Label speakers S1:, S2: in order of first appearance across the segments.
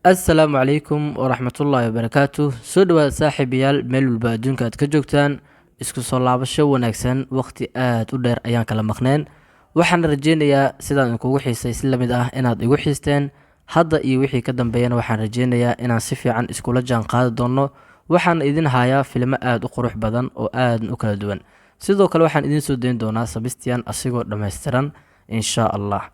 S1: Assalaamu calaykum waraxmatullaahi wabarakaatu. Soo dhawaada saaxiibayaal, meel walba adduunka aad ka joogtaan. Isku soo laabasho wanaagsan. Waqti aad u dheer ayaan kala maqneen. Waxaan rajeynayaa sidaan idinkugu xiisay si lamid ah inaad igu xiisteen. Hadda iyo wixii ka dambeeyana waxaan rajeynayaa inaan si fiican iskula jaan qaadi doono. Waxaan idin hayaa filmo aad u qurux badan oo aadna u kala duwan. Sidoo kale waxaan idiin soo dayn doonaa Sebastian asigoo dhammaystiran, insha Allah.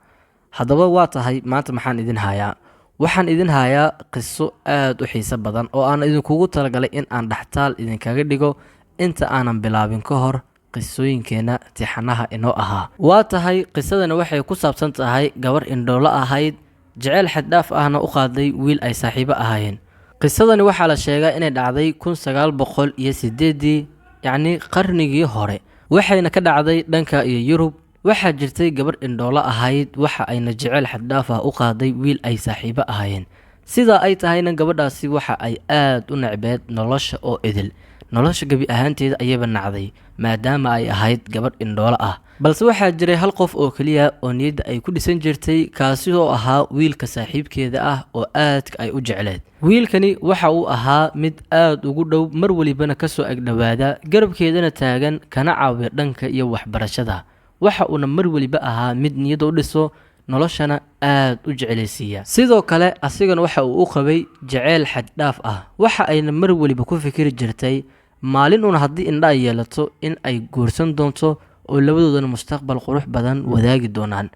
S1: Haddaba waa tahay, maanta maxaan idin hayaa? Waxaan idin hayaa qiso aad u xiiso badan oo aan idinkugu talagalay in aan dhextaal idinkaga dhigo inta aanan bilaabin ka hor qisooyinkeena tixanaha inoo ahaa. Waa tahay, qisadani waxay ku saabsan tahay gabar indhoolo ahayd, jeceyl xaddhaaf ahna u qaaday wiil ay saaxiibo ahaayeen. Qisadani waxaa la sheegaa inay dhacday 1908-dii, yacni qarnigii hore, waxayna ka dhacday dhanka iyo Yurub. Waxaa jirtay gabar indhoolo ahayd, waxa ayna jeceyl xaddhaaf ah u qaaday wiil ay saaxiibo ahaayeen. Sidaa ay tahayna, gabadhaasi waxa ay aad u necbeed nolosha oo idil. Nolosha gebi ahaanteeda ayayba nacday, maadaama ay ahayd gabadh indhoolo ah. Balse waxaa jiray hal qof oo keliya oo niyadda ay ku dhisan jirtay, kaasi oo ahaa wiilka saaxiibkeeda ah oo aadka ay u jecleed. Wiilkani waxa uu ahaa mid aad ugu dhow, mar welibana kasoo agdhowaada, garabkeedana taagan, kana caawiya dhanka iyo waxbarashada. Waxa uuna mar weliba ahaa mid niyadda u dhiso, noloshana aad u jeclaysiiya. Sidoo kale asigana waxa uu u qabay jeceyl xaddhaaf ah. Waxa ayna mar weliba ku fikiri jirtay maalin uun haddii indha ay yeelato in ay guursan doonto oo labadoodana mustaqbal qurux badan wadaagi doonaan.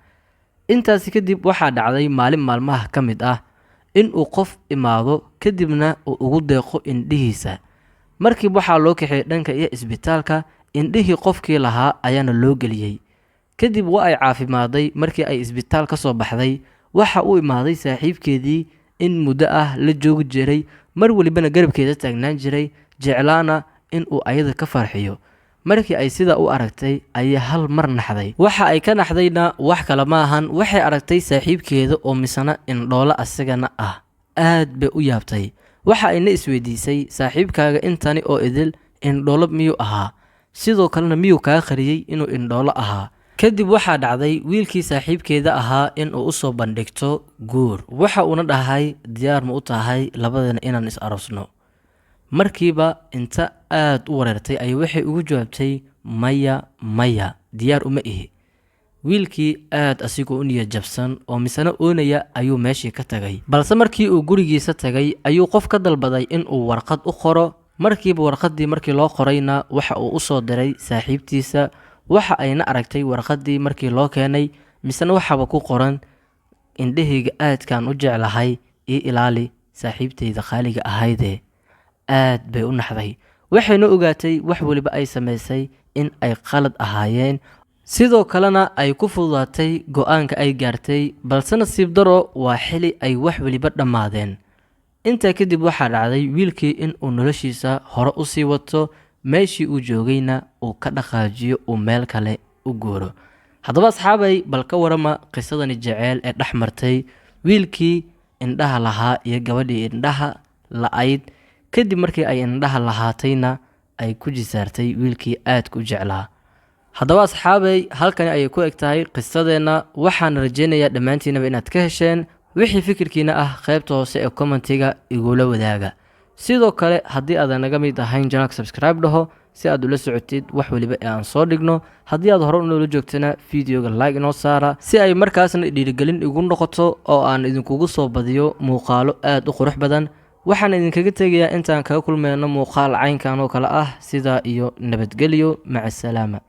S1: Intaasi kadib waxaa dhacday maalin maalmaha ka mid ah in uu qof imaado, kadibna uu ugu deeqo indhihiisa. Markiiba waxaa loo kaxeeyey dhanka iyo isbitaalka. Indhihii qofkii lahaa ayaana loo geliyey. Kadib waa ay caafimaaday. Markii ay isbitaal ka soo baxday, waxa uu imaaday saaxiibkeedii in muddo ah la joogi jiray, mar welibana garabkeeda taagnaan jiray, jeclaana in uu ayada ka farxiyo. Markii ay sidaa u aragtay ayay hal mar naxday. Waxa ay ka naxdayna wax kale ma ahan, waxay aragtay saaxiibkeeda oo misana indhoolo asagana ah. Aad bay u yaabtay. Waxa ayna isweydiisay: "Saaxiibkaaga intani oo idil indhoolo miyuu ahaa? Sidoo kalena miyuu kaa qariyey inuu indhoolo ahaa?" Kadib waxaa dhacday wiilkii saaxiibkeeda ahaa in uu usoo bandhigto guur. Waxa uuna dhahay: "Diyaar ma u tahay labadana inaan is aroosno?" Markiiba inta aad u wareertay ayay waxay ugu jawaabtay: "Maya, maya, diyaar uma ihi." Wiilkii aad asigoo u niyad jabsan oo misana oonaya ayuu meeshii ka tagay. Balse markii uu gurigiisa tagay ayuu qof ka dalbaday in uu warqad u qoro. Markiiba warqaddii markii loo qorayna, waxa uu u soo diray saaxiibtiisa. Waxa ayna aragtay warqaddii markii loo keenay, misena waxaaba ku qoran: "Indhahayga aadkaan u jeclahay ii ilaali, saaxiibtayda qaaliga ahaydee." Aad bay u naxday, waxayna ogaatay wax weliba ay samaysay in ay qalad ahaayeen, sidoo kalena ay ku fududaatay go'aanka ay gaartay. Balse nasiib daro, waa xili ay wax weliba dhammaadeen. Intaa kadib waxaa dhacday wiilkii in uu noloshiisa hore usii wato, meeshii uu joogayna uu ka dhaqaajiyo, uu meel kale u guuro. Haddaba asxaabay, bal ka warama qisadani jeceyl ee dhex martay wiilkii indhaha lahaa iyo gabadhii indhaha la'ayd, kadib markii ay indhaha lahaatayna ay ku jisaartay wiilkii aadka u jeclaa? Haddaba asxaabay, halkani ayay ku eg tahay qisadeenna. Waxaan rajeynayaa dhammaantiinaba inaad ka hesheen. Wixii fikirkiina ah qaybta hoose ee commentiga igula wadaaga. Sidoo kale haddii aadan naga mid ahayn, channelka subscribe dhaho si aad ula socotid wax weliba ee aan soo dhigno. Haddii aad hore unoola joogtana, videoga like inoo saara si ay markaasna dhiirigelin igu noqoto oo aan idinkugu soo badiyo muuqaalo aad u qurux badan. Waxaan idinkaga tegayaa intaan kaga kulmayno muuqaal caynkan oo kale ah, sidaa iyo nabadgelyo. Maca asalaama.